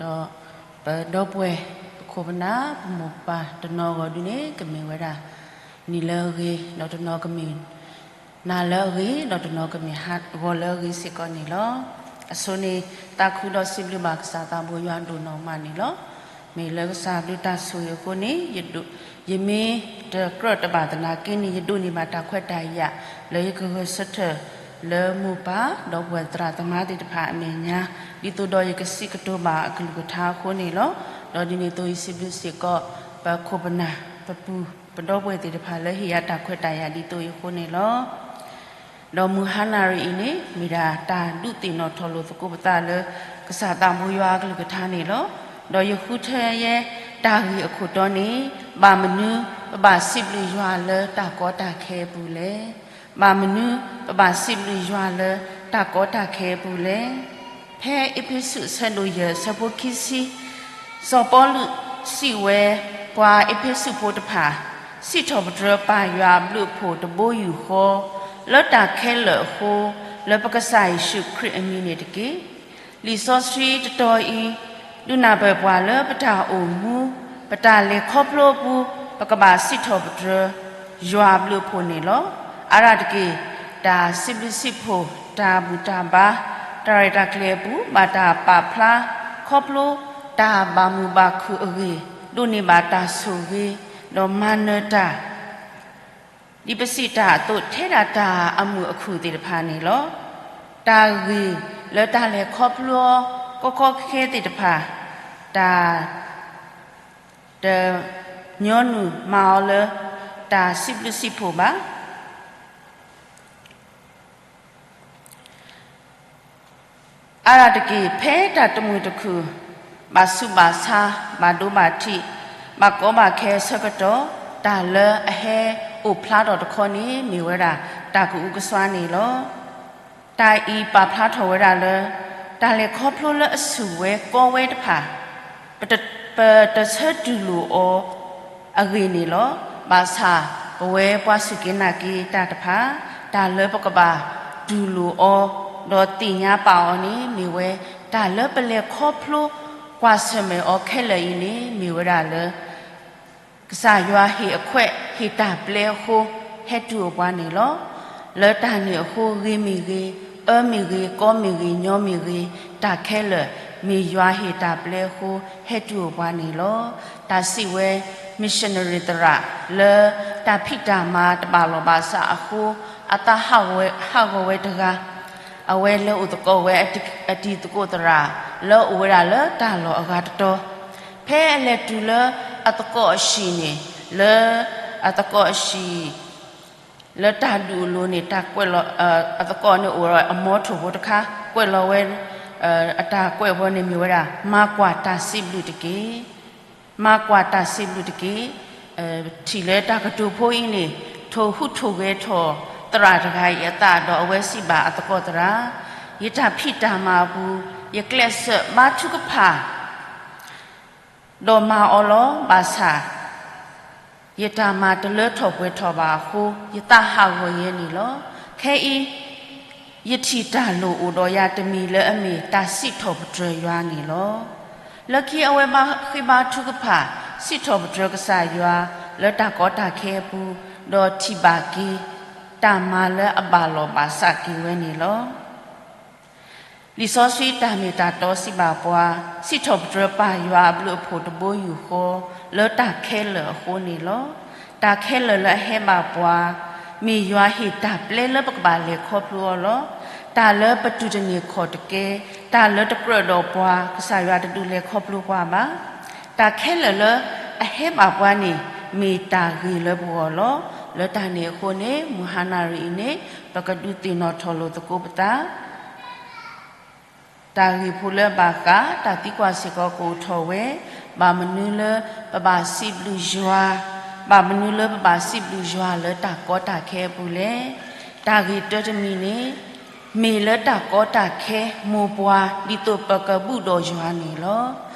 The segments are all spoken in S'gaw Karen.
ဒီးပဒီပုၢ်ဝဲၢ် ပခိၣ်ပနၢ် ပမိၢ်ပပၢ်တနီၤဂီၤဒုန့ၣ် ကမ့ၢ်ဝဲဒၣ် နံၤလၢအဂ့ၤ ဒီးတနီၤကမ့ၢ် နၤလၢအဂ့ၤ ဒီးတနီၤကမ့ၢ်ဟါဂီၤလၢအဂ့ၤစ့ၢ်ကီးန့ၣ်လီၤ. အဆိန့ၣ် သးခုဒီးစံးဘျုးဘၣ်ကစၢ်သးဘိယွၤဒိၣ်နီၢ်မးန့ၣ်လီၤ. မ့ၢ်လၢကစၢ်ဘျုးတၢ်ဆိၣ်ဂ့ၤအဃိန့ၣ် ယမ့ၢ်တကြၢးတဘၣ်သနာ်က့န့ၣ် ယဒိးန့ၢ်ဘၣ်တၢ်ခွဲးတၢ်ယာ် လၢယကဂဲၤဆၢထၢၣ်လၢမိၢ်ပၢ် ဒီပုၢ်ဝဲၢ်သရၣ်သမါသ့ၣ်တဖၣ်အမဲာ်ညါ ဒ်သိးဒီးယကစံးကတိၤဘၣ်အကလုၢ်ကထါအဃိန့ၣ်လီၤ. ဒီးဒ်န့ၣ်အသိးယစံးဘျုးစ့ၢ်ကီး ပခိၣ်ပနၢ် ပပုၢ် ပဒီပုၢ်ဝဲၢ်သ့ၣ်တဖၣ်လၢဟ့ၣ်ယၤတၢ်ခွဲးတၢ်ယာ်ဒ်သိးအံၤအဃိန့ၣ်လီၤ. ဒီးမုၢ်ဟါနၣ်ရံၣ်အံၤန့ၣ် မ့ၢ်ဒၣ်တၢ်ဒုးသ့ၣ်နီၣ်ထီၣ်လိာ်သကိးပသးလၢ ကစၢ်သးဘိယွၤအကလုၢ်ကထါန့ၣ်လီၤ. ဒီးယဃုထၢယဲတၢ်ဂ့ၢ်အခိၣ်တီန့ၣ် ဘၣ်မနုၤပဘၣ်စံးဘျုးယွၤလၢတၢ်ကီတၢ်ခဲအပူၤလဲၣ်. ဘၣ်မနုၤပဘၣ်စံးဘျုးယွၤလၢတၢ်ကီတၢ်ခဲအပူၤလဲၣ်. ဖဲအ့းဖ့းစူးအဆၢဒိၣ်ယဲၢ် အဆၢဖိခံဆံ စီၤပီလူးစံးဝဲ ပှၤအ့းဖ့းစူးဖိတဖၣ် စံးထီၣ်ပတြၢၤပၢ်ယွၤအဘျုးအဖှိၣ်တဘိယူၢ်ဃီ လၢတၢ်ခဲလၢာ်အဃိ လၢပကစၢ်ယ့ၣ်ၡူးခရံာ်အမံၤန့ၣ်တက့ၢ်. လံာ်စီဆှံတတီၤအံၤ ဒုးနၢ်ပၢၢ်ပှၤလၢပတၢ်အိၣ်မူ ပတၢ်လဲၤခီဖျိအပူၤ ပကဘၣ်စံးထီၣ်ပတြၢၤ ယွၤအဘျုးအဖှိၣ်န့ၣ်လီၤ. အါဒၣ်တက့ၢ် တၢ်စံးဘျုးစံးဖှိၣ် တၢ်ဘူၣ်တၢ်ဘါ တၢ်ရဲၣ်တၢ်ကျဲၤအပူၤ ဘၣ်တၢ်ပာ်ဖျါ ခီဖျိတၢ်ဘၣ်မုာ်ဘၣ်ခုၣ်အဂ့ၢ် ဒိးန့ၢ်ဘၣ်တၢ်ဆိၣ်ဂ့ၤ ဒီးမၤနၢၤတၢ် ဒ်ပစံးတၢ်အသိး ထဲဒၣ်တၢ်အမုာ်အခုၣ်သ့ၣ်တဖၣ်န့ၣ်လီၤ. တၢ်ဂ့ၢ်လၢတၢ်လဲၤခီဖျိအီၤ ကီကီခဲခဲသ့ၣ်တဖၣ် တၢ် တညီနုၢ်မၤအီၤလၢ တၢ်စံးဘျုးစံးဖှိၣ်ဘၣ်. အါဒၣ်တက့ၢ် ဖဲတၢ်တမုာ်တခုၣ် ဘၣ်ဆူးဘၣ်ဆါ ဘၣ်ဒိဘၣ်ထံး ဘၣ်ကီဘၣ်ခဲအဆၢကတီၢ် တၢ်လၢအဟဲအိၣ်ဖျါထီၣ်တခီန့ၣ် မ့ၢ်ဝဲဒၣ်တၢ်ကအုကစွါန့ၣ်လီၤ. တၢ်အံၤပာ်ဖျါထီၣ်ဝဲဒၣ်လၢ တၢ်လဲၤခီဖျိလၢအဆူၣ်ဝဲကီဝဲတဖၣ် ပတ ပတဆၢတူၢ်လိာ်အီၤအဂ့ၢ်န့ၣ်လီၤ. ဘၣ်ဆၣ် ပဝဲပှၤစူၢ်က့ၤနာ်က့ၤတၢ်တဖၣ် တၢ်လၢပကဘၣ်တူၢ်လိာ်အီၤ ဒီးသ့ၣ်ညါပာ်အီၤန့ၣ် မ့ၢ်ဝဲ တၢ်လၢပလဲၤခီဖျိ ကွၢ်ဆၢၣ်မဲာ်အီၤခဲလၢာ်အံၤန့ၣ် မ့ၢ်ဝဲဒၣ်လၢ ကစၢ်ယွၤဟ့ၣ်အခွဲး ဟ့ၣ်တၢ်ပျဲအဃိ ဟဲတုၤအိၣ်ပှၤန့ၣ်လီၤ. လၢတၢ်န့ၣ်အဃိ ဂ့ၤမ့ၢ်ဂ့ၤ, အၢမ့ၢ်ဂ့ၤ, ကီမ့ၢ်ဂ့ၤ, ညီမ့ၢ်ဂ့ၤ, တၢ်ခဲလၢာ် မ့ၢ်ယွၤဟ့ၣ်တၢ်ပျဲအဃိ ဟဲတုၤအိၣ်ပှၤန့ၣ်လီၤ. တၢ်စံးဝဲ missionary သရၣ် လၢတၢ်ဖံးတၢ်မၤတဘၣ်လီၢ်ဘၣ်စးအဃိ အသးဟးဂီၤဝဲတဂၤ အဝဲလဲၤအိၣ်သကိးဝဲ အတံၤသကိးသရၣ် လၢအိၣ်ဝဲဒၣ်လၢတၢ်လီၢ်အဂၤတတီၤ ဖဲအလဲၤတုၤလၢအသကိးအဟံၣ်န့ၣ် လၢအသကိးအဟံၣ် လၢတၢ်ဒုးအလိၤန့ၣ် တၢ်ကွဲးလီၤ အသကိးန့ၣ်အိၣ်ဒီးအမီထိၣ်ဖိတခါ ကွဲးလီၤဝဲ အတၢ်ကွဲးဝဲန့ၣ်မ့ၢ်ဝဲဒၣ် မၤကွၢ်တၢ်စံးဘျုးတက့ၢ်. မၤကွၢ်တၢ်စံးဘျုးတက့ၢ်. ထံၣ်လၢတၢ်ကတိၤဖိအံၤန့ၣ် ထိၣ်ဟူးထိၣ်ဂဲၤထီၣ်သရၣ်တဂၤအံၤအသးဒီးအဝဲစံးဘၣ်အသကိးသရၣ်, ယတၢ်ဖံးတၢ်မၤအပူၤ ယကျဲးစၢးဘါထုကဖၣ် ဒီးမၤအီၤလီၤ. ဘၣ်ဆၣ် ယတၢ်မၤတလၢထီၣ်ပှဲၤထီၣ်ဘၣ်အဃိ ယသးဟးဂီၤယဲန့ၣ်လီၤ. ခဲအံၤ ယထံၣ်တၢ်လိၣ်အိၣ်ဒီးယၤတမံၤလၢအမ့ၢ်တၢ်စံးထီၣ်ပတြၢၤယွၤန့ၣ်လီၤ. လၢခံအဝဲဘၣ်ဃ့ဘါထုကဖၣ် စံးထီၣ်ပတြၢၤကစၢ်ယွၤ လၢတၢ်ကီတၢ်ခဲအပူၤ ဒီးထံၣ်ဘၣ်က့ၤ တၢ်မၤလၢအဘၣ်လီၢ်ဘၣ်စးက့ၤဝဲန့ၣ်လီၤ. လံာ်စီဆှံတၢ်မ့ၢ်တၢ်တီစံးဘၣ်ပှၤ, စံးထီၣ်ပတြၢၤပၢ်ယွၤအဘျုးအဖှိၣ်တဘိယူၢ်ဃီ လၢတၢ်ခဲလၢာ်အဃိန့ၣ်လီၤ. တၢ်ခဲလၢာ်လၢအဟဲဘၣ်ပှၤ မ့ၢ်ယွၤဟ့ၣ်တၢ်ပျဲလၢပကဘၣ်လဲၤခီဖျိအီၤလီၤ. တၢ်လၢပတူၢ်တန့ၢ်ခီၣ်တကဲ, တၢ်လၢတကြၢးဒီးပှၤ ကစၢ်ယွၤတဒုးလဲၤခီဖျိပှၤဘၣ်. တၢ်ခဲလၢာ်လၢအဟဲဘၣ်ပှၤန့ၣ် မ့ၢ်တၢ်ဂ့ၤလၢပဂီၢ်လီၤ. လၢတၢ်န့ၣ်အဃိန့ၣ် မုၢ်ဟါနၣ်ရံၣ်အံၤန့ၣ် ပကဒုးသ့ၣ်နီၣ်ထီၣ်လိာ်သကိးပသး တၢ်ဂ့ၢ်ဖိလၢအဘၣ်ဃး တၢ်သံကွၢ်စ့ၢ်ကီးကအိၣ်ထီၣ်ဝဲ, ဘၣ်မနုၤလၢပဘၣ်စံးဘျုးယွၤ, ဘၣ်မနုၤလၢပဘၣ်စံးဘျုးယွၤလၢတၢ်ကီတၢ်ခဲအပူၤလဲၣ်. တၢ်ဂ့ၢ်တၢတမံၤန့ၣ် မ့ၢ်လၢတၢ်ကီတၢ်ခဲမိၢ်ပှၢ် ဒ်သိးပကဘူၣ်ဒီးယွၤန့ၣ်လီၤ.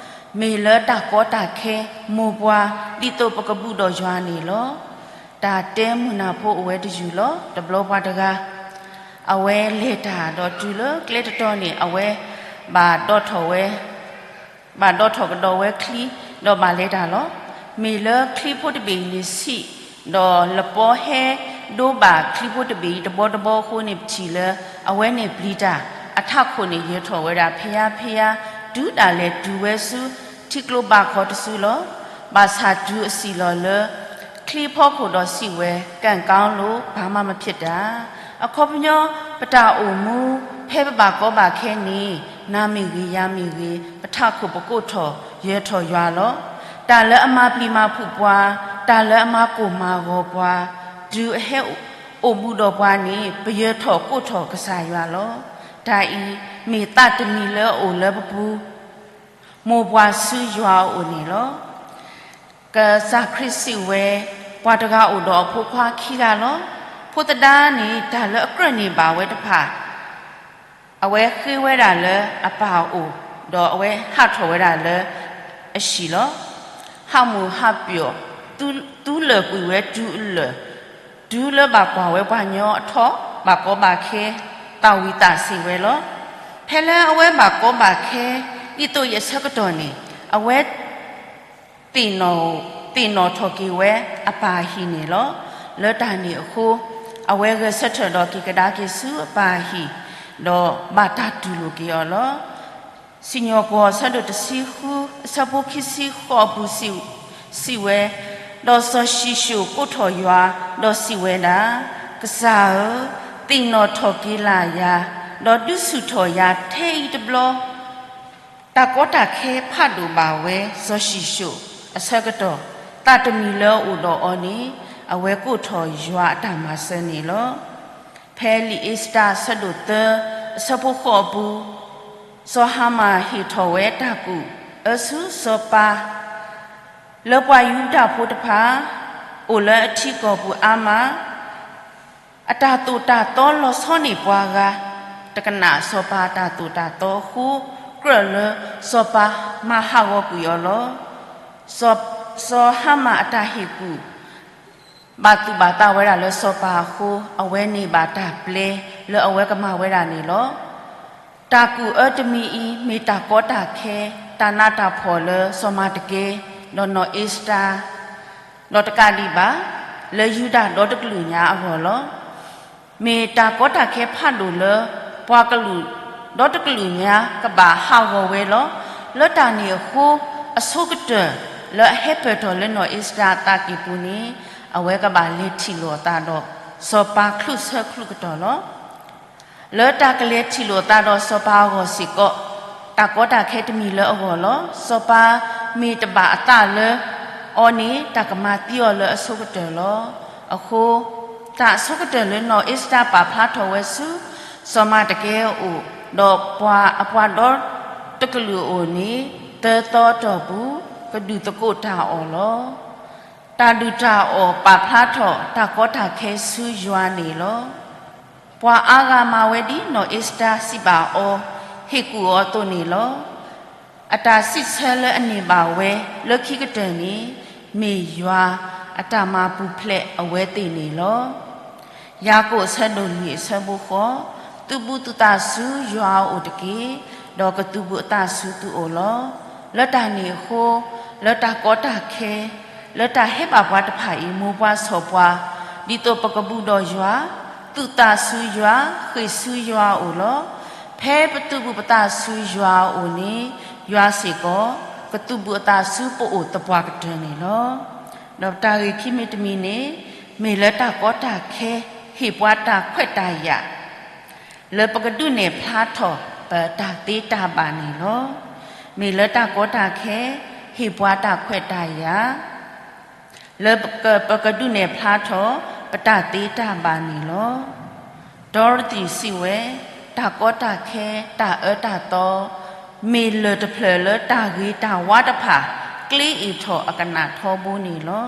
မ့ၢ်လၢတၢ်ကီတၢ်ခဲမိၢ်ပှၢ် ဒ်သိးပကဘူၣ်ဒီးယွၤန့ၣ်လီၤ. တၢ်တဲမုၢ်နၢ်ဖိအိၣ်ဝဲတယုၢ်လီၤ. တဘျီပှၤတဂၤ အဝဲလဲၤတၢ်ဒီးတုၤလၢကျဲတတီၤန့ၣ် အဝဲဘၣ်ဒီးထီၣ်ဝဲ ဘၣ်ဒီထီၣ်ကဒီးဝဲချံ, ဒီးဘၣ်လဲၤတၢ်လီၤ. မ့ၢ်လၢချံဖိတဘ့ၣ်အံၤန့ၣ်ဆံး, ဒီးလပီဟဲဒိဘၣ်ချံဖိတဘ့ၣ်အံၤတဘီတဘီအဃိန့ၣ် ပထံၣ်လၢအဝဲန့ၣ်ပျံၤတၢ်, အထးခိၣ်န့ၣ်ယၢၤထီၣ်ဝဲဒၣ် ဖယါ ဖယါ, တုၤဒၣ်လဲာ်တုၤဝဲဆူထံကျိဘးခီတစုလီၤ. ဘၣ်ဆၣ်တုၤအစံၣ်လီၤလၢ ချံဖီခိၣ်ဒီးစံးဝဲ ကၣ်ကီလိၤ ဘာမှမဖြစ်တၢ်. အခီပညီ ပတၢ်အိၣ်မူ ဖဲပဘၣ်ကီဘၣ်ခဲန့ၣ် နၤမ့ၢ်ဂ့ၤ ယၤမ့ၢ်ဂ့ၤ ပထးခိၣ်ပကိးထီၣ်ယၢၤထီၣ်ယွၤလီၤ. တၢ်လၢအမၤပျံၤမၤဖုးပှၤ, တၢ်လၢအမၤကိၢ်မၤဂီၤပှၤ, တုၤအဟဲအိၣ်ဘူးဒီးပှၤန့ၣ် ပယၢၤထီၣ်ကိးထီၣ်ကစၢ်ယွၤလီၤ. တၢ်အံၤ မ့ၢ်သးတမံၤလၢအအိၣ်လၢပပူၤ မိၢ်ပှၢ်ဆူယွၤအအိၣ်န့ၣ်လီၤ. ကစၢ်ခရံာ်စံးဝဲ, ပှၤတဂၤအိၣ်ဒီးအဖိခွါခံဂၤလီၤ. ဖိသဒါန့ၣ် တၢ်လၢအကြၢးန့ၢ်ဘၣ်ဝဲတဖၣ် အဝဲဃ့ဝဲဒၣ်လၢအပၢ်အအိၣ်, ဒီးအဝဲဟးထီၣ်ဝဲဒၣ်လၢအဟံၣ်လီၤ. ဟးမိၢ်ဟးပၠီၣ် သူလၢာ်ကွံာ်ဝဲတုၤအလၢာ်, တုၤလၢဘၣ်ကွၢ်ဝဲပှၤညီအထီၣ် ဘၣ်ကီဘၣ်ခဲ သၣ်ဝံၤသးစ့ၢ်ဝဲလီၤ. ဖဲလၢအဝဲဘၣ်ကီဘၣ်ခဲ ဒ်သိးအံၤအဆၢကတီၢ်န့ၣ် အဝဲ သ့ၣ်နီၣ်ထီၣ်က့ၤဝဲအပၢ်အဟံၣ်န့ၣ်လီၤ. လၢတၢ်န့ၣ်အဃိ အဝဲဂဲၤဆၢထၢၣ်ဒီးက့ၤကဒါက့ၤဆူအပၢ်အဟံၣ်, ဒီးဘၣ်တၢ်တူၢ်လိာ်က့ၤအီၤလီၤ. စံၣ်ညီၣ်ကွီၢ်အဆၢဒိၣ်တဆံဃု အဆၢဖိခံဆံဃိးအပူၤစံးဝဲ, ဒီးစီၤၡံၣ်ၡိၣ်ကိးထီၣ်ယွၤ, ဒီးစံးဝဲဒၣ်, ကစၢ်ဧၢ, သ့ၣ်နီၣ်ထီၣ်က့ၤလၢ်ယၤ, ဒီးဒုးဆူၣ်ထီၣ်ယၤထဲအံၤတဘျီ တၢ်ကီတၢ်ခဲဖးဒိၣ်ဘၣ်ဝဲစီၤၡံၣ်ၡိၣ်အဆၢကတီၢ်, သးတမံၤလၢအအိၣ်ဒီးအီၤန့ၣ် အဝဲကိးထီၣ်ယွၤအတၢ်မၤစၢၤန့ၣ်လီၤ. ဖဲလံာ်အ့စတၢအဆၢဒိၣ်သၢ အဆၢဖိဃိးအပူၤ, စီၤဟၤမၣ်ဟ့ၣ်ထီၣ်ဝဲတၢ်ကူၣ်အၢဆူစီၤပၤ လၢပှၤယူဒၤဖိတဖၣ် အိၣ်လၢအထံကီၢ်ပူၤအါမး အတၢ်သိၣ်တၢ်သီလီၤဆီန့ၢ်ပှၤဂၤ, တကနၣ်စီၤပၤအတၢ်သိၣ်တၢ်သီအဃိ, ကြၢးလၢစီၤပၤမၤဟးဂီၤကွံာ်အီၤလီၤ. စီၤ, စီၤဟၤမၣ်အတၢ်ဟ့ၣ်ကူၣ် ဘၣ်သူၣ်ဘၣ်သးဝဲဒၣ်လၢစီၤပၤအဃိ, အဝဲန့ၢ်ဘၣ်တၢ်ပျဲလၢအဝဲကမၤဝဲဒၣ်န့ၣ်လီၤ. တၢ်ကူၣ်အၢတမံၤအံၤ မ့ၢ်တၢ်ကီတၢ်ခဲ, တၢ်နးတၢ်ဖှီၣ်လၢစီၤမၤတကဲ, ဒီးနီၢ်အ့စတၢ် ဒီးတကးဒံးဘၣ် လၢယူဒၤဒီတကလုာ်ညါအဂီၢ်လီၤ. မ့ၢ်တၢ်ကီတၢ်ခဲဖးဒိၣ်လၢ ပှၤကလုာ်ဒီတကလုာ်ညါကဘၣ်ဟးဂီၤဝဲလီၤ. လၢတၢ်န့ၣ်အဃိ အဆိကတၢၢ်လၢအဟဲပၢၢ်ထီၣ်လၢနီၢ်အ့စတၢ်အသးကံၢ်ပူၤန့ၣ် အဝဲကဘၣ်လဲၤထံၣ်လိာ်အသးဒီးစီၤပၤချုးဆၢချုးကတီၢ်လီၤ. လၢတၢ်ကလဲၤထံၣ်လိာ်အသးဒီးစီၤပၤအဂီၢ်စ့ၢ်ကီး, တၢ်ကီတၢ်ခဲတမံၤလၢအဂီၢ်လီၤ. စီၤပၤမ့ၢ်တဘၣ်အသးလၢအီၤန့ၣ် တၢ်ကမၤသံအီၤလၢအဆိကတၢၢ်လီၤ. အဃိ တၢ်အဆိကတၢၢ်လၢနီၢ်အ့စတၢ်ပာ်ဖျါထီၣ်ဝဲဆူ စီၤမၤတကဲအအိၣ်, ဒီးပှၤအပှၤဒီတကလုာ်အအိၣ်န့ၣ် သၢသီအတီၢ်ပူၤ ကဒုးသကိးတၢ်အီၣ်လီၤ. တၢ်ဒုၣ်တၢ်အီၣ်ပာ်ဖျါထီၣ်တၢ်ကီတၢ်ခဲဆူယွၤန့ၣ်လီၤ. ပှၤအါဂၤမၤဝဲဒ်နီၢ်အ့စတၢ်စံးဘၣ်အီၤ, ဟ့ၣ်ကူၣ်အီၤအသိးန့ၣ်လီၤ. အတၢ်စံးဆၢလၢအန့ၢ်ဘၣ်ဝဲလၢခံကတၢၢ်န့ၣ် မ့ၢ်ယွၤအတၢ်မၤပူၤဖျဲးအဝဲသ့ၣ်န့ၣ်လီၤ. ယၤကိာ်အဆၢဒိၣ်လွံၢ်အဆၢဖိဃိး, သုးဘူးသုသးဆူယွၤအအိၣ်တက့ၢ်, ဒီးကသုးဘူးအသးဆူသုအိၣ်လီၤ. လၢတၢ်န့ၣ်အဃိ, လၢတၢ်ကီတၢ်ခဲ, လၢတၢ်ဟဲဘၣ်ပှၤတဖၣ်အံၤ မိၢ်ပှၢ်ဆီၣ်ပှၤ, ဒ်သိးပကဘူးဒီးယွၤ, သုးသးဆူယွၤ, ဃ့ၢ်ဆူယွၤအအိၣ်လီၤ. ဖဲပသုးဘူးပသးဆူယွၤအအိၣ်န့ၣ်, ယွၤစ့ၢ်ကီး ကသုးဘူးအသးဆူပအိၣ်သပှၢ်ကတၢၢ်န့ၣ်လီၤ. ဒီးပတၢ်ဂ့ၢ်ခံမံၤတမံၤန့ၣ်, မ့ၢ်လၢတၢ်ကီတၢ်ခဲ ဟ့ၣ်ပှၤတၢ်ခွဲးတၢ်ယာ် လၢပကဒုးနဲၣ်ဖျါထီၣ်ပတၢ်သ့တၢ်ဘၣ်န့ၣ်လီၤ. မ့ၢ်လၢတၢ်ကီတၢ်ခဲ ဟ့ၣ်ပှၤတၢ်ခွဲးတၢ်ယာ် လၢပကဒုးနဲၣ်ဖျါထီၣ်ပတၢ်သ့တၢ်ဘၣ်န့ၣ်လီၤ. Dorothy စံးဝဲ, တၢ်ကီတၢ်ခဲ တၢ်အၢတၢ်သီ မ့ၢ်လၢၢ်တဖျၢၣ်လၢတၢ်ဂ့ၤတၢ်ဝါတဖၣ် ကျ့အ့ၣ်ထီၣ်အကနၣ်ထီဘိန့ၣ်လီၤ.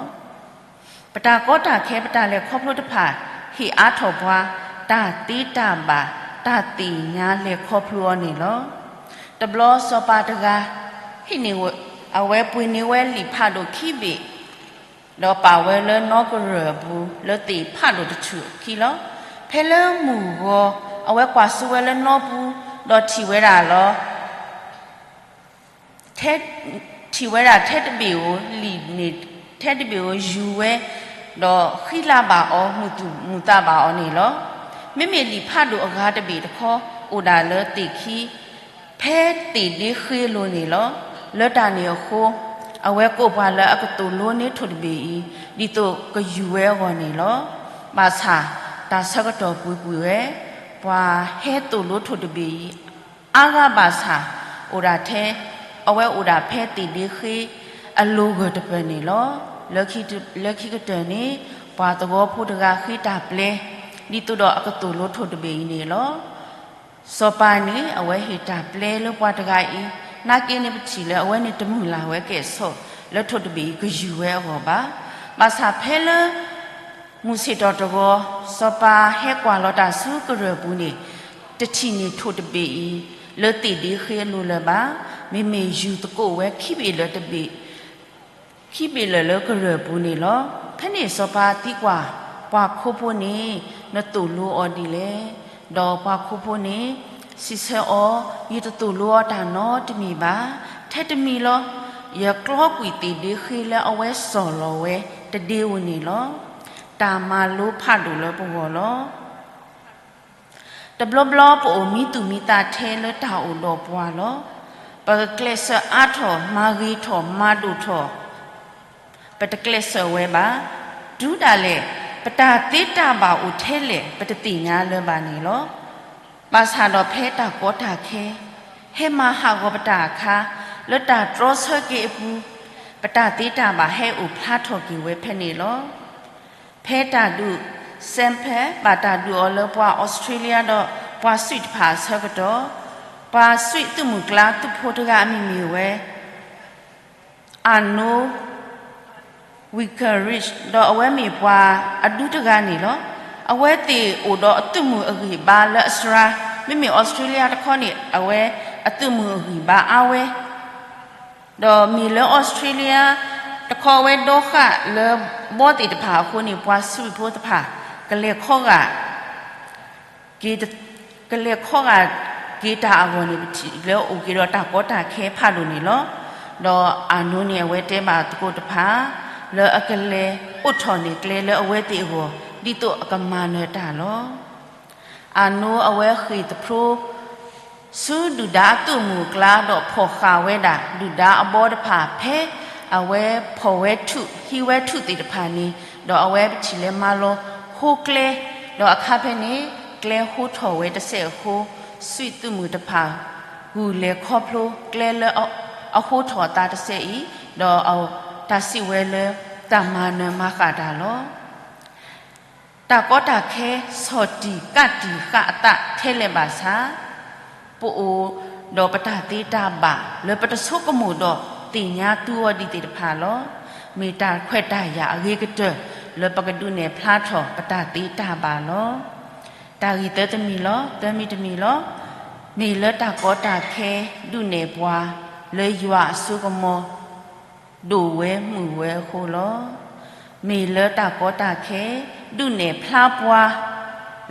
ပတၢ်ကီတၢ်ခဲ ပတၢ်လဲၤခီဖျိတဖၣ် ဟ့ၣ်အါထီၣ်ပှၤ တၢ်သ့တၢ်ဘၣ် တၢ်သ့ၣ်ညါလဲၤခီဖျိအီၤန့ၣ်လီၤ. တဘျီစီၤပၤတဂၤ ဟံးန့ၢ်ဝဲ, အဝဲပှ့ၤန့ၢ်ဝဲလံာ်ဖးဒိၣ်ခံဘ့ၣ်, ဒီးပာ်ဝဲလၢနီကရၢၢ်အပူၤ လၢသ့ၣ်ဖးဒိၣ်တထူၣ်အခံလီၤ. ဖဲလၢမုၢ်ဂီၤ အဝဲကွၢ်စိဝဲလၢနီပူၤ, ဒီးထံၣ်ဝဲဒၣ်လီၤ. ထဲထံၣ်ဝဲဒၣ်ထဲတဘ့ၣ်ဧိၤလံာ်န့ၣ်, ထဲတဘ့ၣ်ဧိၤယူၤဝဲ, ဒီးဃံလၤဘၣ်အီၤ မုာ်သူၣ်မုာ်သးဘၣ်အီၤန့ၣ်လီၤ. မ့မ့ၢ်လံာ်ဖးဒိၣ်အဂၤတဘ့ၣ်တခီ အိၣ်ဒၣ်လၢသ့ၣ်ခံ ဖဲသ့ၣ်ဒ့ဃ့အလိၤန့ၣ်လီၤ. လၢတၢ်န့ၣ်အဃိ အဝဲကိးပှၤလၢအကသိၣ်လိန့ၢ်ထိၣ်တဘ့ၣ်အံၤ ဒ်သိးကယူၤဝဲအဂီၢ်န့ၣ်လီၤ. ဘၣ်ဆၣ် တၢ်ဆၢကတီၢ်ပူၤကွံာ်ဝဲ, ပှၤဟဲသိၣ်လိထိၣ်တဘ့ၣ်အံၤ အါဂၤဘၣ်ဆၣ် အိၣ်ဒၣ်ထဲ, အဝဲအိၣ်ဒၣ်ဖဲသ့ၣ်ဒ့ဃ့အလိၤဂၢၢ်တပၢၢ်န့ၣ်လီၤ. လၢခံကတၢၢ်န့ၣ် ပှၤသဝီဖိတဂၤဃ့တၢ်ပျဲ ဒ်သိးဒီးအကသိၣ်လိထိၣ်တဘ့ၣ်အံၤန့ၣ်လီၤ. စီၤပၤန့ၣ် အဝဲဟ့ၣ်တၢ်ပျဲလၢပှၤတဂၤအံၤ, နာ်က့န့ၣ်ပထံၣ်လၢအဝဲန့ၣ်တမုၢ်လၢ်ဝဲကဲၣ်ဆိးလၢထိၣ်တဘ့ၣ်အံၤကယူၤဝဲအဂီၢ်ဘၣ်. ဘၣ်ဆၣ်ဖဲလၢ မုၢ်ဆ့ၣ်ထီၣ်တဂီၤ စီၤပၤဟဲကွၢ်လီၤတၢ်ဆူကရၢၢ်ပူၤန့ၣ် တထံၣ်န့ၢ်ထိၣ်တဘ့ၣ်အံၤ လၢသ့ၣ်ဒ့ဃ့အလိၤလၢၤဘၣ်. မ့မ့ၢ်ယူၤသကိးဝဲခံဘ့ၣ်လၢာ်တဘ့ၣ် ခံဘ့ၣ်လၢာ်လၢကရၢၢ်ပူၤန့ၣ်လီၤ. ဖဲန့ၣ်စီၤပၤသံကွၢ် ပှၤခိဖိန့ၣ် နသိၣ်လိအီၤဒ်လဲၣ်. ဒီးပှၤခိဖိန့ၣ် စံးဆၢအီၤ, ယတသိၣ်လိအီၤတၢ်နီတမံၤဘၣ်. ထဲတမံၤလီၤ. ယကျီကွံာ်သ့ၣ်ဒ့ဃ့လၢအဝဲစီၢ်လီၤဝဲတဒ့ဧိၤန့ၣ်လီၤ. တၢ်မၤလိဖးဒိၣ်လၢပဂီၢ်လီၤ. တဘျီဘျီပအိၣ်မံသူၣ်မံသးထဲလၢတၢ်အိၣ်ဒီးပှၤလီၤ. ပကကျဲးစၢးအါထီၣ် မၤဂ့ၤထီၣ် မၤဒိၣ်ထီၣ် ပတကျဲးစၢးဝဲဘၣ်. တုၤဒၣ်လဲာ် ပတၢ်သ့တၢ်ဘၣ်အိၣ်ထဲလဲၣ် ပတသ့ၣ်ညါလၢၤဘၣ်န့ၣ်လီၤ. ဘၣ်ဆၣ်ဒီးဖဲတၢ်ကီတၢ်ခဲ ဟဲမၤဟးဂီၤပတၢ်အခါ လၢတၢ်တြီဆၢက့ၤအပူၤ ပတၢ်သ့တၢ်ဘၣ်ဟဲအိၣ်ဖျါထီၣ်က့ၤဝဲဖဲန့ၣ်လီၤ. ဖဲတၢ်ဒုး Saint-Pé ဘၣ်တၢ်ဒုးအီၤလၢပှၤအီစထြ့လယါဒီးပှၤစွံးတဖၣ်အဆၢကတီၢ်, ပှၤစွံးသုးမုၢ်ကျါသုးဖိတဂၤအမံၤမ့ၢ်ဝဲ Arnold Wickrich ဒီးအဝဲမ့ၢ်ပှၤအဒူတဂၤန့ၣ်လီၤ. အဝဲသ့ၣ်အိၣ်ဒီးအသုးမုၢ်အဂံၢ်ဘါလၢအစှၤ, မ့မ့ၢ်အီစထြ့လယါတခီန့ၣ် အဝဲအသုးမုၢ်အဂံၢ်ဘါအါဝဲ ဒီးမ့ၢ်လၢအီစထြ့လယါတခီ အဝဲဒီဃၣ်လၢဘီသ့ၣ်တဖၣ်အဃိန့ၣ် ပှၤစွံးဖိတဖၣ် ကလဲၤခီဂာ် ကလဲၤခီဂာ်က့ၤတၢ်အဂီၢ်န့ၣ် ပထံၣ်လၢအိၣ်က့ၤဒီးတၢ်ကီတၢ်ခဲဖးဒိၣ်န့ၣ်လီၤ. ဒီးအၣ်နိန့ၣ် အဝဲတဲဘၣ်သကိးတဖၣ် လၢအကလဲၤအိးထီၣ်န့ၢ်ကျဲလၢအဝဲသ့ၣ်အဂီၢ် ဒ်သိးအကမၤနၢၤတၢ်လီၤ. အၣ်နိအဝဲဃ့ၢ်သဖျိ ဆူဒုၣ်ဒါအသုးမုၢ်အကျါ ဒီးဖီၣ်ဃာ်ဝဲဒၣ် ဒုၣ်ဒါအဘီတဖၣ် ဖဲအဝဲဖီၣ်ဝဲထူၣ် ဟံးဝဲထူၣ်သ့ၣ်တဖၣ်န့ၣ် ဒီးအဝဲပထံၣ်လၢမၤလီၤဟိကျဲ, ဒီးအခါဖဲန့ၣ် ကျဲဟိထီၣ်ဝဲတစဲးအဃိ စွံးသုးမုၢ်တဖၣ် ဂုာ်လဲၤခီဖျိကျဲလၢအဟိထီၣ်အသးတစဲးအံၤ, ဒီးတၢ်စံးဝဲလၢ တၢ်မၤနၢၤမၤဃၣ်တၢ်လီၤ. တၢ်ကီတၢ်ခဲ ဆီၣ်တံၢ်ကးတံၢ်ဃာ်အသးထဲလဲၣ်ဘၣ်ဆၣ်, ပအိၣ်ဒီးပတၢ်သ့တၢ်ဘၣ် လၢပတဆိကမိၣ်ဒီးသ့ၣ်ညါသူအီၤဒံးသ့ၣ်တဖၣ်လီၤ. မ့ၢ်တၢ်ခွဲးတၢ်ယာ်အဂ့ၤကတၢၢ် လၢပကဒုးနဲၣ်ဖျါထီၣ်ပတၢ်သ့တၢ်ဘၣ်လီၤ. တၢ်ဂ့ၢ်သၢတမံၤလီၤ. သၢမံၤတမံၤလီၤ. မ့ၢ်လၢတၢ်ကီတၢ်ခဲဒုးနဲၣ်ပှၤ လၢယွၤအစိကမီၤ ဒိၣ်ဝဲမုာ်ဝဲအဃိလီၤ. မ့ၢ်လၢတၢ်ကီတၢ်ခဲ ဒုးနဲၣ်ဖျါပှၤ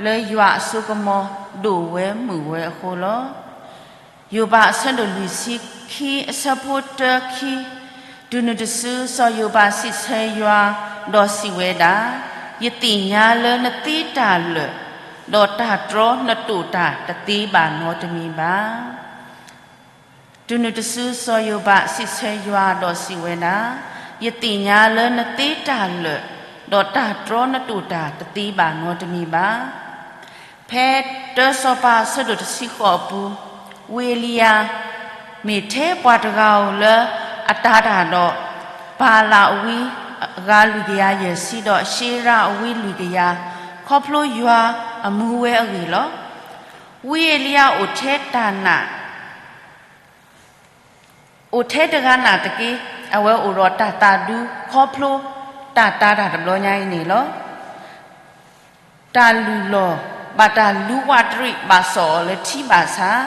လၢယွၤအစိကမီၤဒိၣ်ဝဲမုာ်ဝဲအဃိလီၤ. ယိၤဘးအဆၢဒိၣ်လွံၢ်ဆံခံ အဆၢဖိတၢခံ, တုၤနုၤတစု စီၤယိၤဘးစံးဆၢယွၤ, ဒီးစံးဝဲဒၣ်, ယသ့ၣ်ညါလၢနသ့တၢ်လၢာ်, ဒီးတၢ်တြီနတိာ်တၢ်တသ့ဘၣ်နီတမံၤဘၣ်. တုၤနုၤတစု စီၤယိၤဘးစံးဆၢယွၤဒီးစံးဝဲဒၣ်, ယသ့ၣ်ညါလၢနသ့တၢ်လၢာ်, ဒီးတၢ်တြီနတိာ်တၢ်တသ့ဘၣ်နီတမံၤဘၣ်. ဖဲတၢစီၤပၤအဆၢဒိၣ်တဆံဃိးအပူၤ, ဝံအ့လံယၤ မ့ၢ်ထဲပှၤတဂၤဧိၤလၢအတၤတၢ်ဒီး ပၤလၣ်အဝံအဂၤလွံၢ်ကယၤယဲၢ်ဆံဒီး ၡ့ရၣ်အဝံလွံၢ်ကယၤ, ခီဖျိယွၤအမူဝဲအဂ့ၢ်လီၤ. ဝံအ့လံယၤအိၣ်ထဲတၢ်နာ် အိၣ်ထဲတဂၤနာ်သက့, အဝဲအိၣ်ဒီးတၢ်သးဒူခီဖျိတၢ်တၤတၢ်တဘျီညါအံၤန့ၣ်လီၤ. တၢ်လုၢ်လီၢ် ဘၣ်တၢ်လူၤဝးတရံးဘၣ်စီၣ်အီၤလၢထံဘၣ်ဆၣ်,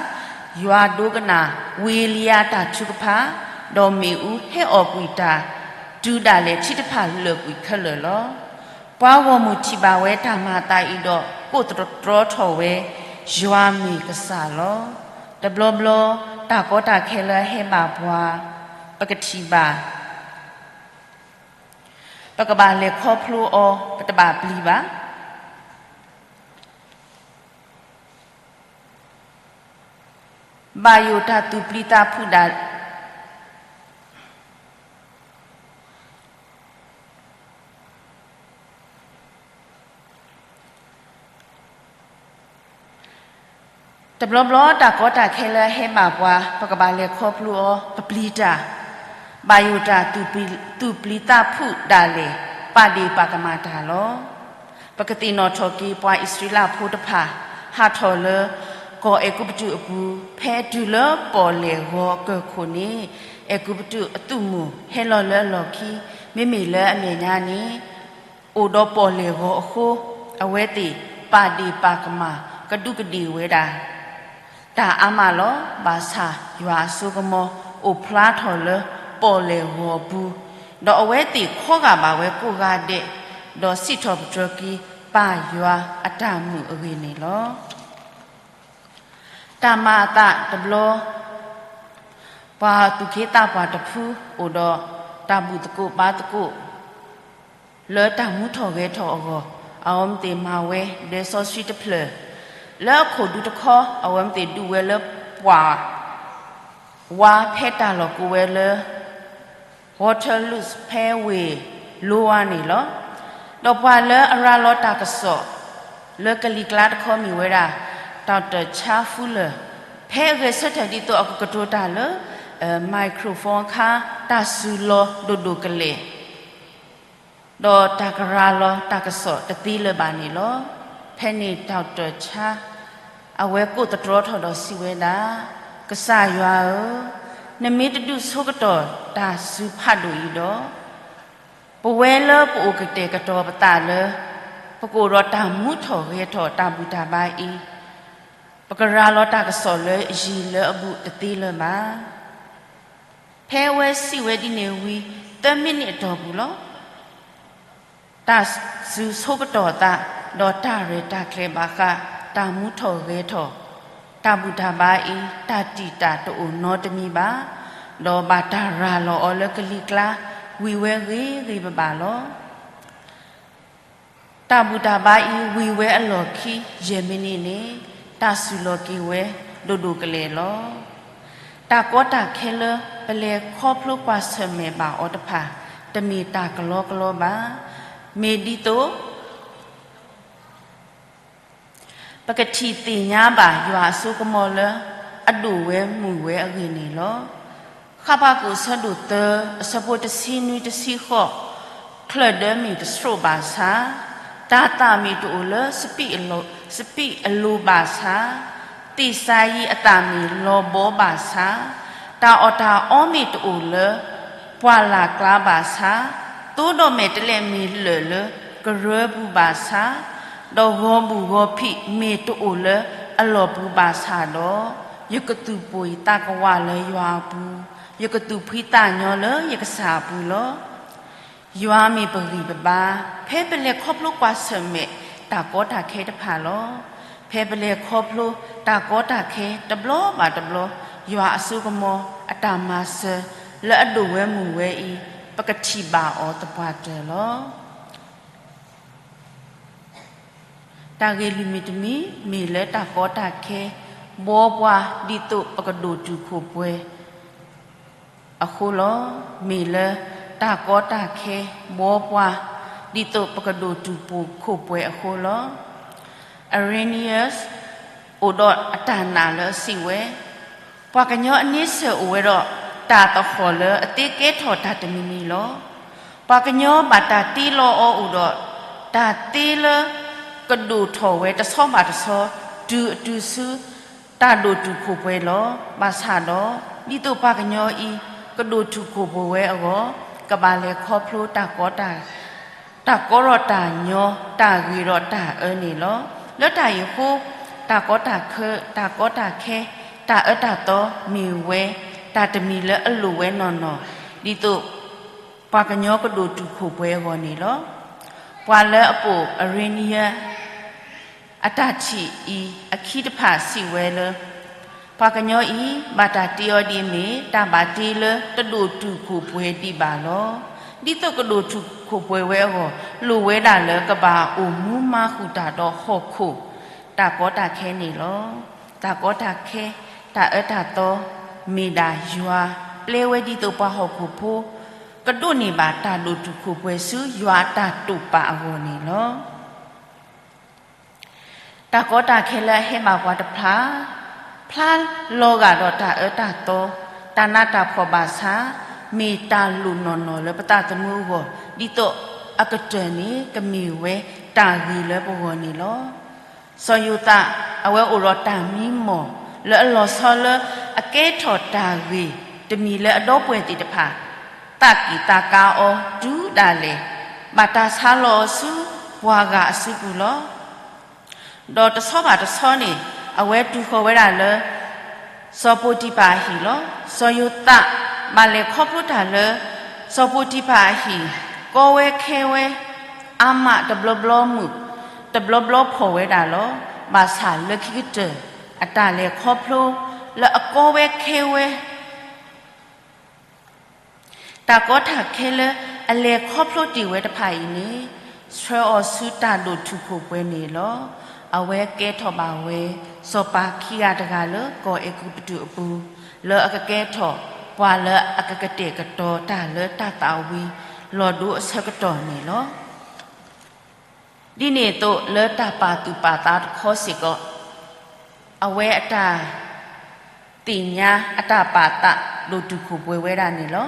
ယွၤဒိကနၣ်ဝံအ့လံယၤတၢ်ထုကဖၣ်, ဒီးမ့ၣ်အူဟဲအီၣ်ကွံာ်တၢ်, တုၤဒၣ်လဲာ်ထံတဖၣ်လၢာ်ကွံာ်ခဲလၢာ်လီၤ. ပှၤဂီၢ်မုၢ်ထံၣ်ဘၣ်ဝဲတၢ်မၤအသးအံၤဒီး ကိးသတြီထီၣ်ဝဲ, ယွၤမ့ၢ်ကစၢ်လီၤ. တဘျီဘျီ တၢ်ကီတၢ်ခဲလၢဟဲဘၣ်ပှၤ, ပကထံၣ်ဘၣ်, ပကဘၣ်လဲၤခီဖျိအီၤ, ပတဘၣ်ပျံၤဘၣ်. ဘၣ်ယိၣ်တၢ်သူၣ်ပျံၤသးဖုးဒၣ် တဘျီဘျီတၢ်ကီတၢ်ခဲလၢဟဲဘၣ်ပှၤ ပကဘၣ်လဲၤခီဖျိအီၤ ပပျံၤတၢ်, ဘၣ်ယိၣ်တၢ်သူၣ်ပျံၤသးဖုးဒၣ်လဲာ် ပာ်ဒ့ၣ်ပာ်ကမၣ်တၢ်လီၤ. ပကသ့ၣ်နီၣ်ထီၣ်က့ၤပှၤအံၣ်စရ့လးဖိတဖၣ် ဟးထီၣ်လၢ ကီၢ်အဲၤကူပတူးအပူၤ ဖဲတုၤလၢပီၣ်လဲၣ်ဂီၤကၢၢ်ခိၣ်န့ၣ် အဲၤကူပတူးအသုးမုၢ်ဟဲလီၤလၢအလီၢ်ခံ မ့မ့ၢ်လၢအမဲာ်ညါန့ၣ် အိၣ်ဒီးပီၣ်လဲၣ်ဂီၤအဃိ အဝဲသ့ၣ်ပာ်ဒ့ၣ်ပာ်ကမၣ်ကဒူးကဒ့ၣ်ဝဲဒၣ် တၢ်အါမးလီၤ. ဘၣ်ဆၣ်ယွၤအစိကမီၤအိၣ်ဖျါထီၣ်လၢပီၣ်လဲၣ်ဂီၤပူၤ, ဒီးအဝဲသ့ၣ်ခီဂာ်ဘၣ်ဝဲကိးဂၤဒဲး, ဒီးစံးထီၣ်ပတြၢၤက့ၤ ပၢ်ယွၤအတၢ်မုာ်အဂ့ၢ်န့ၣ်လီၤ. တၢ်မၤအသးတဘျီ ပှၤသူၣ်က့သးပှၢ်တဖုအိၣ်ဒီးတၢ်ဘျုးသကိးဘါသကိး လၢတၢ်မူထီၣ်ဂဲၤထီၣ်အဂီၢ်, အဝဲသ့ၣ်မၤဝဲဒၢးစီဆှံတဖျၢၣ်, လၢအခိၣ်ဒူတခီ အဝဲသ့ၣ်ဒုးဝဲလၢပှၢ် ဝါဖဲတၢ်လီၢ်ကိးဝဲလၢ Waterloo ဖဲဝ့ၢ် Lower န့ၣ်လီၤ. ဒီးပှၤလၢအရၤလီၤတၢ်ကစီၣ် လၢကလံၤကျါတခီမ့ၢ်ဝဲဒၣ် Doctor Charles Fuller, ဖဲအဂဲၤဆၢထၢၣ်ဒ်သိးအကကတိၤတၢ်လၢ microphone အခါ တၢ်စူၤလီၤဒိၣ်ဒိၣ်ကလဲာ် ဒီးတၢ်ကရၤလီၤတၢ်ကစီၣ်တသ့လၢၤဘၣ်န့ၣ်လီၤ. ဖဲန့ၣ် Doctor Charles အဝဲကိးသတြီထီၣ်ဒီးစံးဝဲဒၣ်, ကစၢ်ယွၤဧၢ, နမ့ၢ်တဒုးဆိကတီၢ်တၢ်စူၤဖးဒိၣ်အံၤဒီး, ပဝဲလၢပအိၣ်ကတဲာ်ကတီၤပသးလၢ ပကအိၣ်ဒီးတၢ်မူထီၣ်ဂဲၤထီၣ်တၢ်ဘူၣ်တၢ်ဘါအံၤ, ပကရၤလီၤတၢ်ကစီၣ်လၢယံၤလၢအဘူးတသ့လၢၤဘၣ်. ဖဲအဝဲစံးဝဲဒ်န့ၣ်ဝံၤ သၢမံးနံးအတီၢ်ပူၤလီၤ. တၢ်စူၤဆိကတီၢ်သး ဒီးတၢ်ရဲၣ်တၢ်ကျဲၤဘၣ်ဃး တၢ်မူထီၣ်ဂဲၤထီၣ် တၢ်ဘူၣ်တၢ်ဘါအံၤ တၢ်တံာ်တာ်တအိၣ်နီတမံၤဘၣ်, ဒီးဘၣ်တၢ်ရၤလီၤအီၤလၢကလံၤကျါ ဝံၤဝဲဂ့ၤဂ့ၤဘၣ်ဘၣ်လီၤ. တၢ်ဘူၣ်တၢ်ဘါအံၤဝံၤဝဲအလီၢ်ခံ ယဲၢ်မံးနံးန့ၣ် တၢ်စူၤလီၤက့ၤဝဲဒိၣ်ဒိၣ်ကလဲာ်လီၤ. တၢ်ကီတၢ်ခဲလၢပလဲၤခီဖျိကွၢ်ဆၢၣ်မဲာ်ဘၣ်အီၤတဖၣ် တမ့ၢ်တၢ်ကလီကလီဘၣ်. မ့ၢ်ဒ်သိး ပကထံၣ်သ့ၣ်ညါဘၣ်ယွၤအစိကမီၤလၢ အဒိၣ်ဝဲမုၢ်ဝဲအဂ့ၢ်န့ၣ်လီၤ. ဃဘးကူာ်အဆၢဒိၣ်သၢ အဆၢဖိတဆံနွံတဆံဃိး, ချၢၣ်ဒၢမ့ၢ်တဆှိးဘၣ်ဆၣ်, တၢ်သၣ်မ့ၢ်တအိၣ်လၢ စပံးအလိၤဘၣ်ဆၣ်, သ့ၣ်စၤယံးအသၣ်မ့ၢ်လီၤဘီဘၣ်ဆၣ်, တၢ်အီၣ်တၢ်အီမ့ၢ်တအိၣ်လၢ ပှၢ်လၢ်ကျါဘၣ်ဆၣ်, သိဒီးမဲာ်တဲးလဲးမ့ၢ်လၢာ်လၢကရၢပူၤဘၣ်ဆၣ်, ဒီးဂီၤဘူၣ်ဂီၤဖံးမ့ၢ်တအိၣ်လၢအလီၢ်ပူၤဘၣ်ဆၣ်ဒီး, ယကသူၣ်ပိၢ်ယသးကဝးလၢယွၤအပူၤ, ယကသူၣ်ဖှံသးညီလၢယကစၢ်အပူၤလီၤ. ယွၤမ့ၢ်ပဂံၢ်ပဘါ, ဖဲပလဲၤခီဖျိကွၢ်ဆၢၣ်မဲာ်တၢ်ကီတၢ်ခဲတဖၣ်လီၤ. ဖဲပလဲၤခီဖျိတၢ်ကီတၢ်ခဲတဘျီဘၣ်တဘျီ, ယွၤအစိကမီၤအတၢ်မၤစၢၤလၢအဒိၣ်ဝဲမုၢ်ဝဲအံၤ, ပကထံၣ်ဘၣ်အီၤသပှၢ်တၢၢ်လီၤ. တၢ်ဂ့ၢ်လွံၢ်မံၤတမံၤ မ့ၢ်လၢတၢ်ကီတၢ်ခဲ ဘှီပှၤဒ်သိးပကဒိၣ်တုာ်ခိၣ်ပှဲၤအဃိလီၤ. မ့ၢ်လၢတၢ်ကီတၢ်ခဲ ဘှီပှၤဒ်သိးပကဒိၣ်တုာ်ခိၣ်ပှဲၤအဃိလီၤ. Irenaeus အိၣ်ဒီးအတၢ်နာ်လၢအစံးဝဲ, ပှၤကညီအန့ဆၢၣ်အိၣ်ဝဲဒီးတၢ်သဟီၣ်လၢအသ့ကဲထီၣ်တၢ်တမံၤမံၤလီၤ. ပှၤကညီဘၣ်တၢ်တ့လီၤအီၤအိၣ်ဒီးတၢ်သ့လၢကဒိၣ်ထီၣ်ဝဲတဆီဘၣ်တဆီ တုၤအတုၤဆူတၢ်ဒိၣ်တုာ်ခိၣ်ပှဲၤလီၤ. ဘၣ်ဆၣ်ဒီး ဒ်သိးပှၤကညီအံၤ ကဒိၣ်တုာ်ခိၣ်ပှဲၤဝဲအဂီၢ် ကဘၣ်လဲၤခီဖျိတၢ်ကီတၢ် တၢ်ကီဒီးတၢ်ညီ တၢ်ဂ့ၤဒီးတၢ်အၢန့ၣ်လီၤ. လၢတၢ်အံၤအဃိ တၢ်ကီတၢ်ခဲ တၢ်ကီတၢ်ခဲ တၢ်အၢတၢ်သီမ့ၢ်ဝဲ တၢ်တမံၤလၢအလိၣ်ဝဲနီၢ်နီၢ် ဒ်သိးပှၤကညီကဒိၣ်တုာ်ခိၣ်ပှဲၤအဂီၢ်န့ၣ်လီၤ. ပှၤလၢအပိာ် Irenaeus အတၢ်ထံၣ်အံၤအခံတဖၣ်စံးဝဲလၢ ပှၤကညီအံၤ ဘၣ်တၢ်တ့အီၤဒ်အမ့ၢ် တၢ်ဘၣ်တ့လၢတဒိၣ်တုာ်ခိၣ်ပှဲၤဒံးဘၣ်လီၤ. ဒ်သိးကဒိၣ်တုာ်ခိၣ်ပှဲၤဝဲအဂီၢ် လိၣ်ဝဲဒၣ်လၢကဘၣ်အိၣ်မူမၤဃုာ်တၢ်ဒီးဟီၣ်ခိၣ် တၢ်ကီတၢ်ခဲန့ၣ်လီၤ. တၢ်ကီတၢ်ခဲ တၢ်အၢတၢ်သီ မ့ၢ်ဒၣ်ယွၤ ပျဲဝဲဒ်သိးပှၤဟီၣ်ခိၣ်ဖိ ကဒိးန့ၢ်ဘၣ်တၢ်ဒိၣ်တုာ်ခိၣ်ပှဲၤဆူယွၤအတၢ်တိာ်ပာ်အဂီၢ်န့ၣ်လီၤ. တၢ်ကီတၢ်ခဲလၢအဟဲဘၣ်ပှၤတဖၣ် ဖျါလီၤဂာ်ဒီးတၢ်အၢတၢ်သီ တၢ်နးတၢ်ဖှီၣ်ဘၣ်ဆၣ် မ့ၢ်တၢ်လိၣ်နီၢ်နီၢ်လၢပသးသမူအဂီၢ် ဒ်သိးအကတၢၢ်န့ၣ် ကမ့ၢ်ဝဲတၢ်ဂ့ၤလၢပဂီၢ်န့ၣ်လီၤ. စီၤယိၤသး အဝဲအိၣ်ဒီးတၢ်မံမီၢ် လၢအလီၤဆီလၢအကဲထီၣ်တၢ်ဂ့ၤတမံၤလၢအဒီပုၢ်ဝဲၢ်သ့ၣ်တဖၣ် သးက့ၣ်သးကါအီၤတုၤဒၣ်လဲာ် ဘၣ်တၢ်ဆါလီၤအီၤဆူပှၤဂၤအစုပူၤလီၤ. ဒီးတဆီဘၣ်တဆီန့ၣ် အဝဲတူၢ်ဃီၤဝဲဒၣ်လၢ စီၤပိၤတံၤဖၣ်အဟံၣ်လီၤ. စီၤယိၤသး ဘၣ်လဲၤခီဖျိတၢ်လၢ စီၤပိၤတံၤဖၣ်အဟံၣ် ကီဝဲခဲဝဲ အါမးတဘျီဘျီမုၢ် တဘျီဘျီဖှီၣ်ဝဲဒၣ်လီၤ. ဘၣ်ဆၣ်လၢခံကတၢၢ် အတၢ်လဲၤခီဖျိ လၢအကီဝဲခဲဝဲ တၢ်ကီတၢ်ခဲလၢအလဲၤခီဖျိတ့ၢ်ဝဲတဖၣ်အံၤန့ၣ် ဆှၢအီၤဆူတၢ်ဒိၣ်တုာ်ခိၣ်ပှဲၤန့ၣ်လီၤ. အဝဲကဲထီၣ်ဘၣ်ဝဲ စီၤပၤခံဂၤတဂၤလၢကီၢ်အဲၤကူပတူးအပူၤ လၢအကကဲထီၣ်ပှၤလၢအကကတဲာ်ကတီၤတၢ်လၢတၢ်သးဝံၤ လီၤဒိအဆၢကတီၢ်န့ၣ်လီၤ. ဒ်န့ၣ်အသိးလၢတၢ်ပာ်သူၣ်ပာ်သးတခီစ့ၢ်ကီး အဝဲအတၢ်သ့ၣ်ညါအတၢ်ပာ်သးဒိၣ်တုာ်ခိၣ်ပှဲၤဝဲဒၣ်န့ၣ်လီၤ.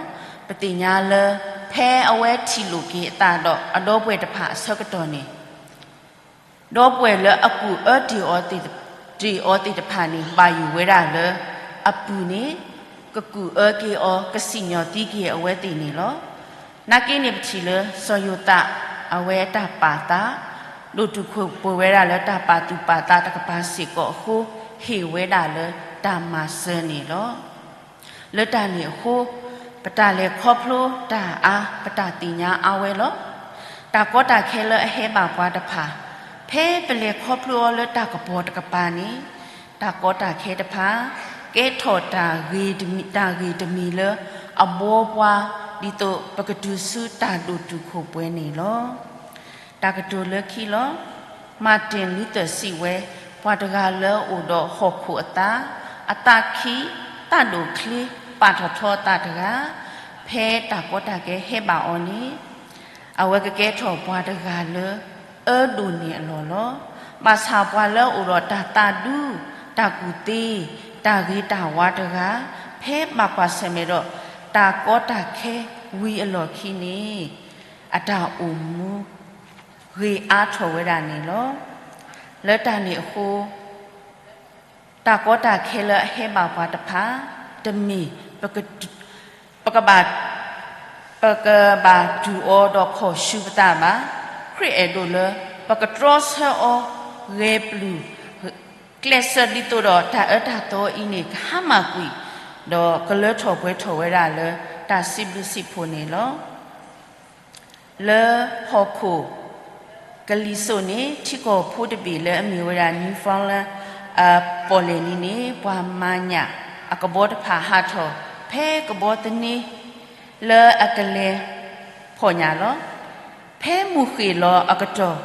ပသ့ၣ်ညါလၢ ဖဲအဝဲထံၣ်လိာ်က့ၤအသးဒီးအဒီပုၢ်ဝဲၢ်တဖၣ်အဆၢကတီၢ်န့ၣ် ဒီပုၢ်ဝဲၢ်လၢအကူၣ်အၢတ့ၢ်အီၤသ့ၣ်တဖၣ်န့ၣ် ဘၣ်ယိၣ်ဝဲဒၣ်လၢ အပုၢ်န့ၣ် ကကူၣ်အၢက့ၤအီၤ ကစံၣ်ညီၣ်သံက့ၤအဝဲသ့ၣ်န့ၣ်လီၤ. နာ်က့န့ၣ်ပထံၣ်လၢ စီၤယိၤသး အဝဲအတၢ်ပာ်သး ဒိၣ်တုာ်ခိၣ်ပှဲၤဝဲဒၣ်လၢတၢ်ပာ်သူၣ်ပာ်သးတကပၤစ့ၢ်ကီးအဃိ ဟ့ၣ်ဝဲဒၣ်လၢတၢ်မၤစၢၤန့ၣ်လီၤ. လၢတၢ်န့ၣ်အဃိ ပတၢ်လဲၤခီဖျိတၢ်အါ ပတၢ်သ့ၣ်ညါအါဝဲလီၤ. တၢ်ကီတၢ်ခဲလၢအဟဲဘၣ်ပှၤတဖၣ် ဖဲပလဲၤခီဖျိအီၤလၢတၢ်ကပီၤတကပၤန့ၣ် တၢ်ကီတၢ်ခဲတဖၣ် ကဲထီၣ်တၢ်ဂ့ၤတမံၤ တၢ်ဂ့ၤတမံၤလၢအဘှီပှၤ ဒ်သိးပကတုၤဆူတၢ်ဒိၣ်တုာ်ခိၣ်ပှဲၤန့ၣ်လီၤ. တၢ်ကတိၤလၢခံလီၤ. မၤတ့ၢ်လံသၢၣ်စံးဝဲ ပှၤတဂၤလၢအိၣ်ဒီးဟီၣ်ခိၣ်အသး, အသးခံ, သးဒိၣ်ချ့, ပာ်ထီၣ်ထီအသးတဂၤ, ဖဲတၢ်ကီတၢ်ခဲဟဲဘၣ်အီၤန့ၣ် အဝဲကကဲထီၣ်ပှၤတဂၤလၢ အၢဒိၣ်န့ၢ်အလီၢ်လီၤ. ဘၣ်ဆၣ်ပှၤလၢအအိၣ်ဒီးတၢ်သးဒူ, တၢ်ကူၣ်သ့, တၢ်ဂ့ၤတၢ်ဝါတဂၤ, ဖဲဘၣ်ကွၢ်ဆၢၣ်မဲာ်ဒီး တၢ်ကီတၢ်ခဲဝံၤအလီၢ်ခံန့ၣ် အတၢ်အိၣ်မူ ဂ့ၤအါထီၣ်ဝဲဒၣ်န့ၣ်လီၤ. လၢတၢ်န့ၣ်အဃိ တၢ်ကီတၢ်ခဲလၢအဟဲဘၣ်ပှၤတဖၣ် တမ့ၢ် ပကဘၣ် ပကဘၣ်တူၢ်အီၤဒီးခီၣ်ဆူပသးဘၣ်. ခရံာ်အဲၣ်ဒိးလၢ ပကတြီဆၢအီၤ ဂဲၤပျုၢ် ကျဲးစၢးဒ်သိးဒီးတၢ်အၢတၢ်သီအံၤန့ၣ် ကဟါမၢ်ကွံာ် ဒီးကလၢထီၣ်ပှဲၤထီၣ်ဝဲဒၣ်လၢ တၢ်စံးဘျုးစံးဖှိၣ်န့ၣ်လီၤ. လၢဟီၣ်ခိၣ် ကလံၤစိးန့ၣ် ထံကီၢ်ဖိတဘ့ၣ်လၢအမ့ၢ်ဝဲဒၣ် Newfoundland အပီၣ်လဲၣ်နံၤန့ၣ် ပှၤမၤညၣ်အကဘီတဖၣ်ဟးထီၣ် ဖဲကဘီသန့ လၢအကလဲၤဖီၣ်ညၣ်လီၤ. ဖဲမုၢ်ဃ့ၢ်လီၤအကတီၢ်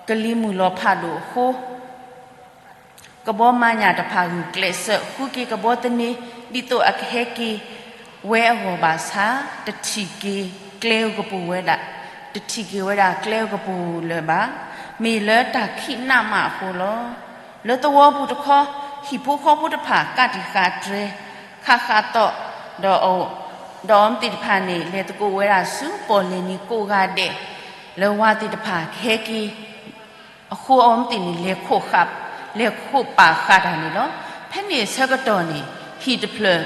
ကလံၤမုၢ်လီၤဖးဒိၣ်အဃိ ကဘီမၤညၣ်တဖၣ်ဂုာ်ကျဲးစၢးဃုက့ၤကဘီသန့ ဒ်သိးအကဟဲက့ၤဝဲအဂီၢ်ဘၣ်ဆၣ် တထံၣ်က့ၤကျဲဧိၤကပူၤဝဲဒၣ်, တထံၣ်က့ၤဝဲဒၣ်ကျဲဧိၤကပူၤလၢၤဘၣ်. မ့ၢ်လၢတၢ်ခံးနးမးအဃိလီၤ. လၢသဝီပူၤတခီ ဟံၣ်ဖိဃီဖိတဖၣ် ကးတံာ်ဃာ်တြဲၤ ခးဃာ်သီၣ် ဒီး ဒီးအီၤမ့ၢ်သ့ၣ်တဖၣ်န့ၣ် လဲၤသကိးဝဲဒၣ်ဆူပီၣ်လဲၣ်နံၤကိးဂၤဒဲး လၢဝၤသ့ၣ်တဖၣ်ကဟဲက့ၤ အဃိအီၤမ့ၢ်သ့ၣ်န့ၣ် လဲၤခိးဃာ် လဲၤခိးပာ်ဃာ်တၢ်န့ၣ်လီၤ. ဖဲန့ၣ်အဆၢကတီၢ်န့ၣ် ဟံၣ်တဖျၢၣ်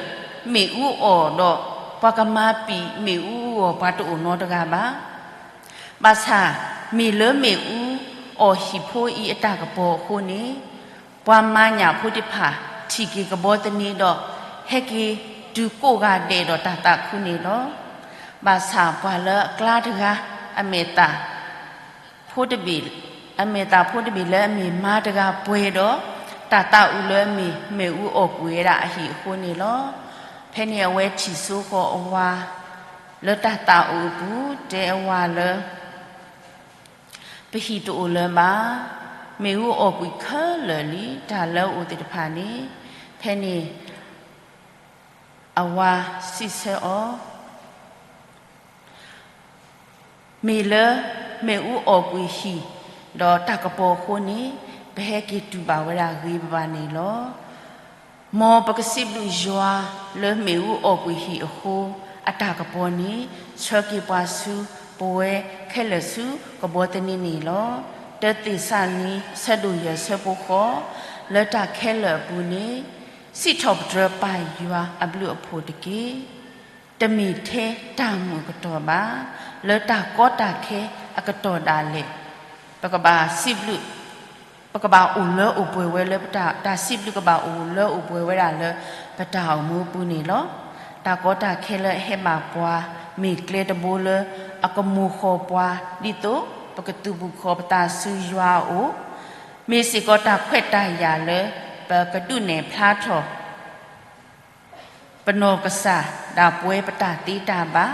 မ့ၣ်အူအီၣ်ဒီး ပှၤကမၤပံာ်မ့ၣ်အူအဂီၢ် ပှၤတအိၣ်နီတဂၤဘၣ်. ဘၣ်ဆၣ် မ့ၢ်လၢမ့ၣ်အူအီၣ်ဟံၣ်ဖိအံၤအတၢ်ကပီၤအဃိန့ၣ် ပှၤမၤညၣ်ဖိသ့ၣ်တဖၣ် ထံၣ်က့ၤကဘီသန့ဒီး ဟဲက့ၤတုၤကိးဂၤဒဲးဒီးတၢ်သးခုန့ၣ်လီၤ. ဘၣ်ဆၣ်ပှၤလၢအကျါတဂၤ အမဲာ်သၣ် ဖိတဘ့ၣ် အမဲာ်သၣ်ဖိတဘ့ၣ်လၢအမ့ၢ်မါတဂၤပှဲၤဒီး တၢ်သးအုးလၢအမ့ၢ် မ့ၣ်အူအီၣ်ကွံာ်ဝဲဒၣ်အဟံၣ်အဃိန့ၣ်လီၤ. ဖဲန့ၣ်အဝဲထံၣ်ဆိဃီၤအဝၤ လၢတၢ်သးအုးအပူၤ တဲအဝၤလၢ ပဟံၣ်တအိၣ်လၢၤဘၣ်, မ့ၣ်အူအီၣ်ကွံာ်ခဲလၢာ်လံ တၢ်လၢအအိၣ်သ့ၣ်တဖၣ်န့ၣ်. ဖဲန့ၣ် အဝၤစံးဆၢအီၤ မ့ၢ်လၢ မ့ၣ်အူအီၣ်ကွံာ်ဟံၣ် ဒီးတၢ်ကပီၤအဃိန့ၣ် ပဟဲက့ၤတူၢ်ဘၣ်ဝဲဒၣ်ဂ့ၤဘၣ်ဘၣ်န့ၣ်လီၤ. မ်ပကစံးဘျုးယွၤလၢမ့ၣ်အူအီၣ်ကွံာ်ဟံၣ်အဃိ အတၢ်ကပီၤန့ၣ် ဆှၢက့ၤပှၤဆူပဝဲခဲလၢာ်ဆူကဘီသန့န့ၣ်လီၤ. တၢသ့းစၤလနံ ဆၢဒိၣ်ယဲၢ်ဆၢဖိဃိး, လၢတၢ်ခဲလၢာ်အပူၤန့ၣ် စံးထီၣ်ပတြၢၤပၢ်ယွၤအဘျုးအဖှိၣ်တက့ၢ်. တမ့ၢ်ထဲတၢ်မုာ်အကတီၢ်ဘၣ်, လၢတၢ်ကီတၢ်ခဲအကတီၢ်ဒၣ်လဲာ် ပကဘၣ်စံးဘျုး ပကဘၣ်အိၣ်လၢအိၣ်ပှဲၤဝဲလၢပတၢ်, တၢ်စံးဘျုးကဘၣ်အိၣ်လၢအိၣ်ပှဲၤဝဲဒၣ်လၢပတၢ်အိၣ်မူအပူၤန့ၣ်လီၤ. တၢ်ကီတၢ်ခဲလၢအဟဲဘၣ်ပှၤ မ့ၢ်ကျဲတဘိလၢအကမိၤဃီၤပှၤ ဒ်သိးပကသုးဘူးဃီၤပသးဆူယွၤအအိၣ်, မ့ၢ်စ့ၢ်ကီးတၢ်ခွဲးတၢ်ယာ်လၢပကဒုးနဲၣ်ဖျါထီၣ် ပနီၢ်ကစၢ်ဒၣ်ပဝဲပတၢ်သ့တၢ်ဘၣ်,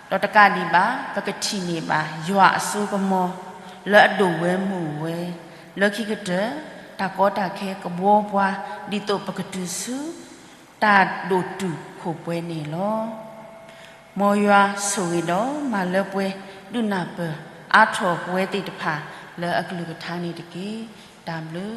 ဒီးတကးဒံးဘၣ် ပကထံၣ်န့ၢ်ဘၣ်ယွၤအစိကမီၤ လၢအဒိၣ်ဝဲမုာ်ဝဲ, လၢခံကတၢၢ် တၢ်ကီတၢ်ခဲကဘှီပှၤ ဒ်သိးပကတုၤဆူ တၢ်ဒိၣ်တုာ်ခိၣ်ပှဲၤန့ၣ်လီၤ. မ်ယွၤဆိၣ်ဂ့ၤဒီးမၤလၢပှဲၤဒုးနၢ်ပၢၢ်အါထီၣ်ပဝဲသ့ၣ်တဖၣ်လၢအကလုၢ်ကထါန့ၣ်တက့ၢ်. တၢ်ဘျုး